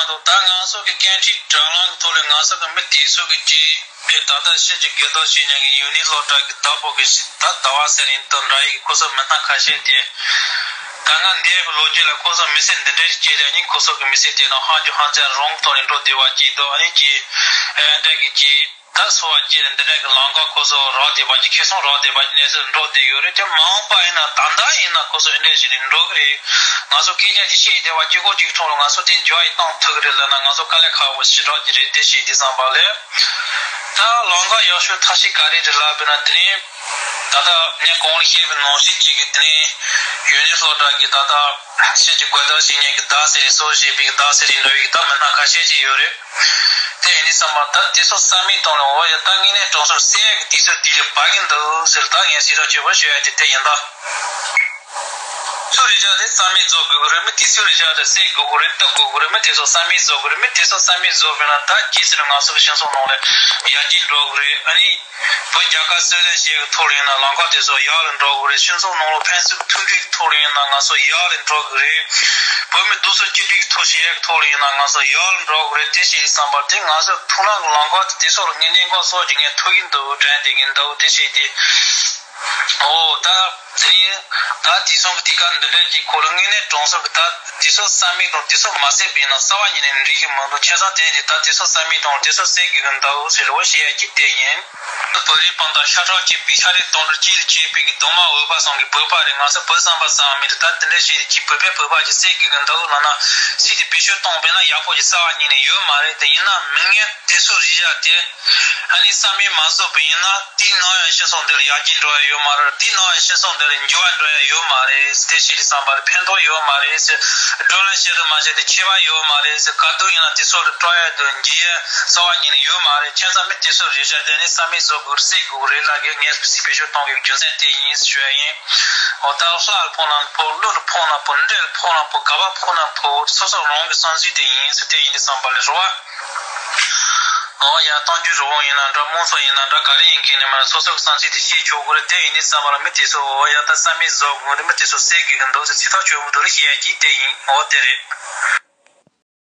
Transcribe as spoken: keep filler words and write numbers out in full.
ད་ང་ཚོ་གི་སྐད་འཕྲིན་དྲ་ལམ་གི་ཐོག་ལ་ང་ཚོ་གི་མི་དེ་ཚོ་གི་ཅིག་ད་ལྟ་ཕྱི་གི་དགེ་ཐོག་བྱེད་མཁན་གི་ཡུལ་ནི་སློབ་གྲྭ་གི་བདག་པོ་གི་ད་ཟླ་བ་ཟེར་ཡིན་དང་འདྲ་ཡི་གི་ཁོ་ཚོ་མི་སྣ་ཁ་ཤས་དེ་ད་ང་འདས་པའི་ལོ་རྒྱུས་ལ་ཁོ་ཚོ་མི་ཚེ་འདི་འདྲའི་སྐྱེལ་ཡ་ནི་ཁོ་ཚོ་གི་མི་ཚེ་དེ་ནང་ཧང་ཇུ་ཧང་ཙན་རོང་ཐོག་ནས་འགྲོ་བདེ་བ་སྐྱེས་འདུག་ཨ་ནི་ཅིག་ཨེ་འདྲ་གི་ཅིག་ད་འཚོ་བ་སྐྱེལ་ནས་འདི་འདྲ་གི་ལམ་ཁ་ཁོ་ཚོ་རག་བསྡད་པ་ཅིག་ཁེ་བཟང་རག་བསྡད་པ་ཅིག་གནས་ཚུལ་འགྲོ་བསྡད་ཡོད་རེད། ཀྱང་མ་འོངས་པ་ཡིན་ན་ད་ལྟ་ཡིན་ན་ཁོ་ཚོ་ཨེ་འདྲ་ཞིག་ནས་འགྲོ་གི་རེད། ང་ཚོ་སྐད་ཆ་ཅིག་བཤད་བསྡད་པ་གཅིག་པོ་གཅིག་ཐོག་ལ་ང་ཚོ་དེ་འགྱུར་བ་ཡི་གཏོང་ཐུབ་གི་རེད་ལབ་ན་ང་ཚོ་དཀའ་ལས་ཁག་པོ་ཞེ་དྲག་ཅིག་རེད། དེ་བཤད་དུས་ཙམ་པ་ལས་ད་ལམ་ཁ་ཡག་ཤོས་ཐབས་ཤེས་ག་རེ་རེད་ལབ་པ་ན། དེ་ནས་ད་ལྟ་ངས་གོང་ལ་བཤད་པའི་ནང་བཞིན་ཅིག་གི་དེ་ནས་ཡུལ་ནི་སློབ་གྲྭ་གི་ད་ལྟ་ཕྱི་གི་དགོད་བྲ་བྱེད་མཁན་གི་བདག་ཟེར་རེད། གཙོ་བོ་བྱེད་པའི་གི་བདག་ཟེར་རེད་འགྲོ་བའི་གི་ད་མི་སྣ་ཁ་ཤས་ཅིག་ཡོད་རེད། དེ་ཡིན་དུས་ཙམ་པ་ད་དེ་ཚོ་བསམ་མེད་གཏོང་ལ་འོ་ཡ་ད་དངོས་གནས་དྲང་སྲོང་བསད་ཡ་གི་དུས་ཚོད་དེ་ལ་བབ་གི་འདུག་ཟེར། ད་ངས་ཞེ་དྲག་ཆེ་བོ་ཞུ་ཡ་དེ་དེ་ཡིན་ད། ཚུར་རེ་བཞག་དེ་བསམ་མེད་བཟོ་དགོས་ཀྱི་རེད། མི་དེ་ཚོའི་རེ་བཞག་དེ་བསད་དགོས་ཀྱི་རེད། བཏབ་དགོས་ཀྱི་རེད། མི་དེ་ཚོ་བསམ་མེད་བཟོ་དགོས་རེད། མི་དེ་ཚོ་བསམ་མེད་བཟོ་དགོས་ན་ད་ཅི་ཟེར་ང་ཚོ་གི་སྤྱི་ཚོགས་ནང་ལ་ཡར་རྒྱས་འགྲོ་གི་རེད། ཨ་ནི་བོད་རྒྱལ་ཁབ་རྩོད་ལེན་བྱེད་ཀྱི་ཐོག་ལ་ཡིན་ན་ལམ་ཁ་དེ་ཚོ་ཡག་ལ་འགྲོ་གི་རེད། སྤྱི་ཚོགས་ནང་ལ་ཕན་ཚུན་མཐུན་སྒྲིལ་གྱི་ཐོག་ལ་ཡིན་ན་ང་ཚོ་ཡག་ལ་འགྲོ་གི་རེད། བོད་མི་སྡུག་ཚོ་གཅིག་སྒྲིལ་གྱི་ཐོག་བྱེད་ཡག་གི་ཐོག་ལ་ཡིན་ན་ང་ཚོ་ཡག་ལ་འགྲོ་གི་རེད། དེ་བྱེད་ཀྱི་བསམ་པ་དེ་ང་ཚོ་ཐུགས་ལ་ལམ་ཁ་དེ་ཚོ་ལ་ངས་གནད་འགག་སོགས་ཀྱི་ངས་ཐུག་གི་འདུག་དྲན་བསྡད་ཀྱི་འདུག་དེ་བྱས་ཏེ། ཨོ་ད་དེ་རིང་ད་དེ་སོང་གི་དེ་ག་འདི་འདྲ་གྱི་ཁོ་ལ་དངོས་གནས་དྲང་སོང་གི་ད་དེ་ཚོ་བསམ་མེད་དང་དེ་ཚོ་མ་བསད་པ་ཡིན་ན་རྩ་བ་ཉིད་ནས་འགྲིག་གི་མི་འདུག་བྱས་ཙང་དེ་འདི་ད་དེ་ཚོ་བསམ་མེད་དང་དེ་ཚོ་བསད་དགོས་ཀྱི་འདུག་ཟེར་ལོ་བཤད་ཡ་གཅིག་དེ་ཡིན། བོད་རིགས་སྤུན་ཟླ་ཤ་ཁྲག་གཅིག་པའི་ཤ་རིགས་དང་རིགས་གཅིག་ལ་སྐྱེས་པའི་གི་གདོང་དམར་འོད་འབར་ཚང་གི་བོད་པ་རེད། ང་ཚོ་བོད་བསམ་པ་བསམ་མེད་རེད། ད་དེ་འདྲ་བྱས་ཀྱི་བོད་པས་བོད་པ་ཅིག་བསད་དགོས་ཀྱི་འདུག་ལབ་ན་སྲིད་དེ་བེད་སྤྱོད་གཏོང་པས་ན་ཡག་པོ་ཅིག་རྩ་བ་ཉིད་ནས་ཡོད་མ་རེད། དེ་ཡིན་ན་མི་ངན་དེ་ཚོ་རིགས་བཞག་དེ། ཨ་ནི་བསམ་མེད་མ་བཟོ་བ་ཡིན་ན་དེའི་ནང་ཡང་སྤྱི་ཚོགས་འདི་ལ་ཡར་རྒྱས་འགྲོ་ཡ་ཡོད་མ་རེད། དེའི་ནང་ཡང་སྤྱི་ཚོགས་འདི་ལ་འགྱུར་བ་འགྲོ་ཡ་ཡོད་མ་རེད། དེ་བྱས་དུས་བསམ་པ་ལ་ཕན་ཐོགས་ཡོད་མ་རེད་ཟེར། བགྲོ་གླེང་བྱེད་དུ་མ་བྱེད་དུ་ཁྱད་པར་ཡོད་མ་རེད་ཟེར། ག་དུས་ཡིན་ན་དེ་ཚོ་ལ་སྤྲོ་ཡ་དང་འགྱེལ་ཡ་རྩ་བ་ཉིད་ནས་ཡོད་མ་རེད། བྱས་ཙང་མི་དེ་ཚོ་རེ་བཞག་དེ་ནི་བསམ་མེད་བཟོ་དགོས་རེད། བསད་དགོས་རེད་ལབ་གི་ངས་སྲིད་བེད་སྤྱོད་གཏོང་དགོས་རྒྱུ་མཚན་དེ་ཡིན་ཞུ་ཡ་ཡིན། འོ་ད་ལྷ་ལ་ཕོག་ན་ཕོག་ཀླུ་ལ་ཕོག་ན་ཕོག་འདྲེ་ལ་ཕོག་ན་ཕོག་ག་པར་ཕོག་ན་ཕོག་སོ་སོ་རང་གི་བསམ་ཚུལ་དེ་ཡིན་ཟེར། དེ་ཡིན་དུས་བསམ་པ་ལ་རེད་བ། ཨོ་ཡ་གཏམ་རྒྱུད་རི་བོང་ཡིན་ན་འདྲ། དམངས་གཙོ་ཡིན་ན་འདྲ། ག་རེ་ཡིན་མཁན་ནས་མ་རེད། སོ་སོ་གི་བསམ་ཚུལ་དེ་བཤད་ཆོག་གི་རེད། དེ་ཡིན་དུས་བསམ་པ་ལ་མི་དེ་ཚོ་ཨོ་ཡ་ད་བསམ་མེད་བཟོ་དགོས་རེད། མི་དེ་ཚོ་བསད་དགོས་ཀྱི་འདུག་ཟེར་ཚིག་ཐག་ཆོད་པོ་འདུག་ལ་བཤད་ཡ་གཅིག་དེ་ཡིན། ཨོ་དེ་རེད།